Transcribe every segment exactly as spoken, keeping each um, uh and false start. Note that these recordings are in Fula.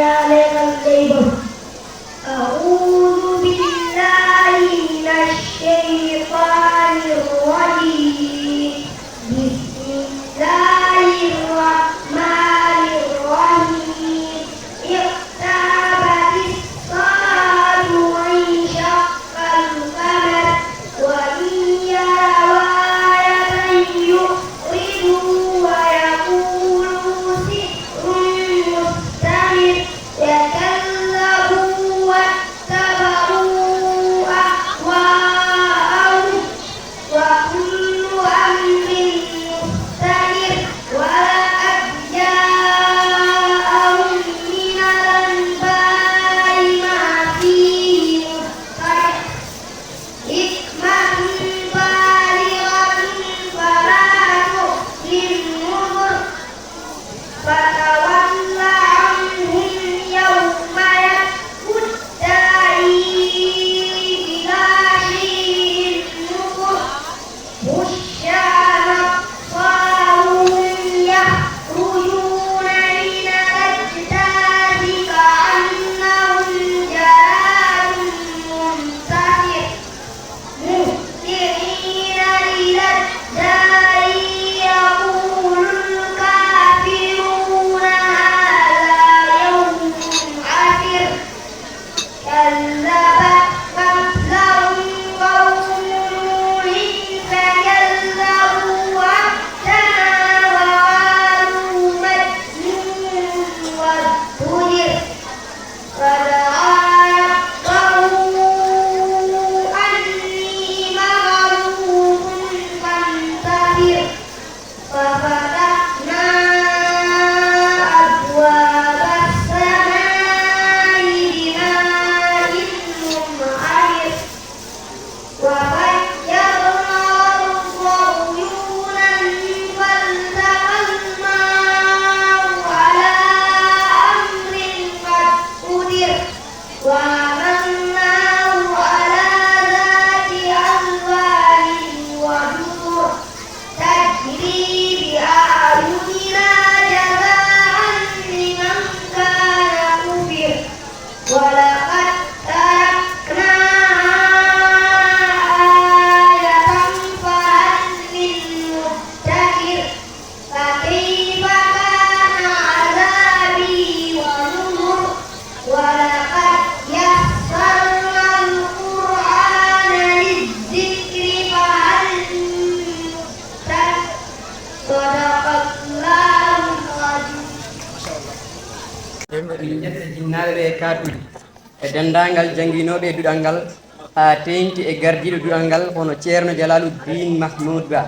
عليك الغيب. أعوذ بالله من الشيطان الرجيم. بسم الله الرحمن الرحيم. اقتربت الساعة وانشق القمر وإن يروا آية يعرضوا ويقولوا سحر مستمر. وكذبوا واتبعوا أهواءهم وكل أمر مستقر. ولقد جاءهم من الأنباء ما فيه مزدجر. حكمة بالغة فما تغني النذر. فتول عنهم يوم يدعو الداعي إلى شيء نكر. خشعت أبصارهم يخرجون من الأجداث كأنهم جراد منتشر. مهطعين إلى الداع يقول الكافرون هذا يوم عسر. كذبت قبلهم قوم نوح فكذبوا عبدنا وقالوا مجنون وازدجر. فدعا ربه أني مغلوب فانتصر. ففتحنا أبواب السماء بماء منهمر. وفجرنا الأرض عيونا فالتقى الماء على أمر قد قدر. وحملناه على ذات ألواح ودسر. تجري بأعيننا جزاء لمن كان كفر. ولقد تركناها آية فهل من مدكر. فكيف كان عذابي ونذر. ولقد يسرنا القرآن للذكر فهل من مدكر. صدق الله العظيم. Emin ƴetta jinnaaɓe ɓe e kaatuuji e denndaangal jannginooɓe e duɗal ngal, haa teeŋti e gardiiɗo duɗal ngal, hono Ceerno Jalaaluddin Mahmuud Ba.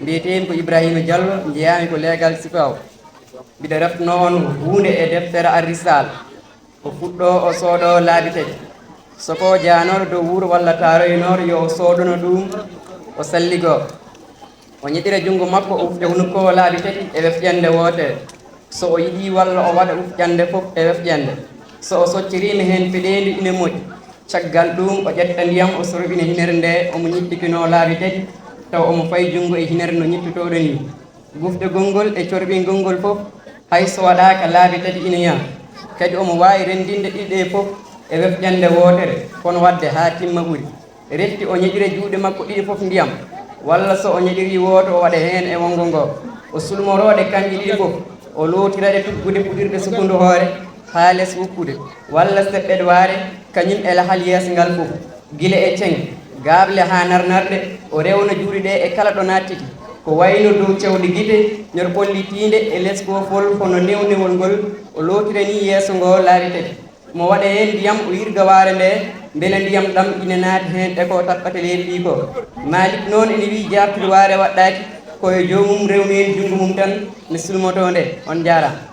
Mbiyetee-mi ko Ibraahiima Jallo, njeyaa-mi ko leegal Sifaaw. Mbiɗa refnoo on huunde e deftere Ar-Risaala. O fuɗɗoo, o sooɗoo laabi tati. Soko jaanooɗo dow wuro walla taaroynooɗo, yo o soodono ɗum, o salligoo. O ñeɗira junngo makko, o ufƴa hunuko o laabi tati e wefƴannde wootere. So o yiɗii walla o waɗa ufƴannde fof e wefƴannde. So o socciriima heen peɗeendu ina moƴƴi. Caggal ɗuum, o ƴetta ndiyam, o sorɓina hinere nde omo ñiɓɓikinoo laabi tati, tawa omo fayi junngo e hinere no ñiɓtotooɗo nii. Gufɗegol ngol e corɓingol ngol fof, hay so waɗaaka laabi tati ina yaha. Kadi omo waawi renndinde ɗiɗi ɗee fof e wefƴannde wootere, kono waɗde haa timma ɓuri. Refti o ñeɗira juuɗe makko ɗiɗi fof ndiyam, walla so o ñeɗirii wooto o waɗa heen e wonngo ngoo. O sulmoroo ɗe kañƴe ɗiɗi fof, o lootira ɗe tuggude puɗirɗe sukkundu hoore haa les wuppude, walla seɓɓeɗwaare kañum e lahal yeeso ngal fof, gila e ceŋ, gaaɓle haa narnarɗe, o rewna juuɗe ɗe e kala ɗo naattiti, ko wayno dow cewle gite, ñorɓollitiinde e les koofol hono newnewol ngol, o lootira nii yeeso ngoo laabi tati. Mo waɗa heen ndiyam, o yirga waare nde, mbele ndiyam ɗam ina naati heen e ko tappata leydi ndi ko. Maalik noon ina wiyi jaartude waare waɗɗaaki, ko e joomum rewmi heen junngo mum tan mi sulmotoo nde. On njaaraama.